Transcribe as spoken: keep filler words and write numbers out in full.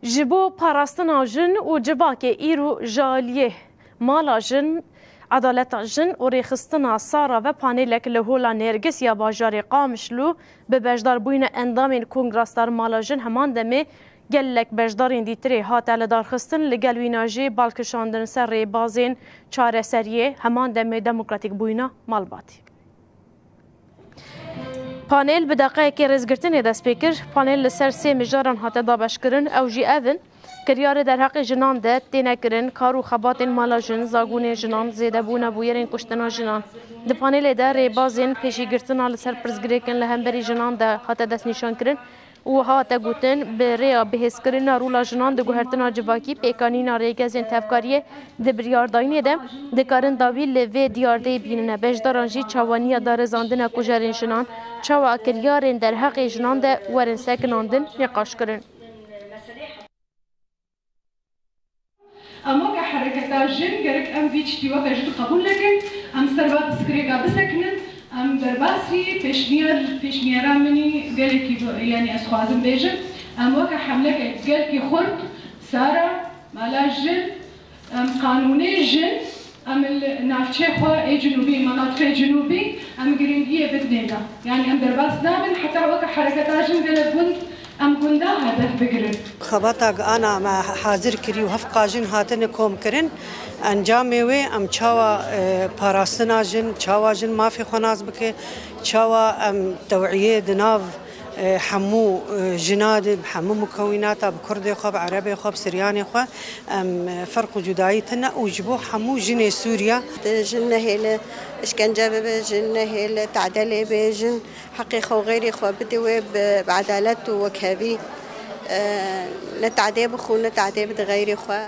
Ji bo parastina jin û civakê îro ji aliyê mala jin, edaleta jin û rêxistina Sara ve panêlek li Hola Nêrgis ya bajarê Qamişlo bi beşdarbûyîna endamên Kongra Star Mala Jin heman demê gelek beşdarên dîtirê hate lidarxistin, li gel wîna jî balkişandin ser rêbazên çareseriyê, heman demê demokratîkbûyîna malbatê. Panel bi deqeyekê rêzgirtinê dest pê kir. Panel li ser sê mijaran hate dabeşkirin. Ew jî ev in: kiryarê derheqê jinan de têne kirin, kar û xebatên mala jin, zagonên jinan, zêdebûna bûyerên kuştina jinan. Di panelê de rêbazên pêşîgirtina li ser pirsgirêkên li hemberî jinan de hate destnîşankirin. Û hate gotin, bi rêya bihêzkirina rola jinan di guhertina civakî, pêkanîna rêgezên tevkariyê di biryardayînê de dikarin dawî li vê diyardeyê bînine. Beşdaran jî çawaniya darizandina kujerên jinan, çawa kiryarên derheqê jinan de werin sekinandin, nîqaş kirin. Em weke hereketa jin gerek em vî tiştî weke jin qebûl nekin, em ser va pirsgirêka bisekinin, em derbasî pêşniyar, pêşniyara min î gelekî bi-, yanî ez xwazim bêjim, em weke hemleke gelkî xurt, Sara, mala jin, em qanûnê jin, em li navçê xwe ê cinûbî, menatiqê cinûbî, em giringiyê bidinê de. Yanî em derbas nabin heta weke hereketa jin gelek gund em gunda hedef bigirin. Xebata ana me hazir kirî û hevqa jin hatine kom kirin. Encamê wê em çawa, e, parastina jin, çawa jin mafê xwe nas bike, çawa em tewiyê di nav, e, hemû, e, jina de, hemû mukewînata, bi kurdê xwe, bi erebê xwe, bi siryanê xwe, em, e, ferq û cudayî tune û ji bo hemû jinê Sûriya. Jin nehêle işkence bibe, jin nehêle tadê lê bê, jin heqê xwe û xeyrê xwe bide wê bi, bi edalet û wekhevî, e, ne tadê bixwe, ne tadê bide xeyrê xwe.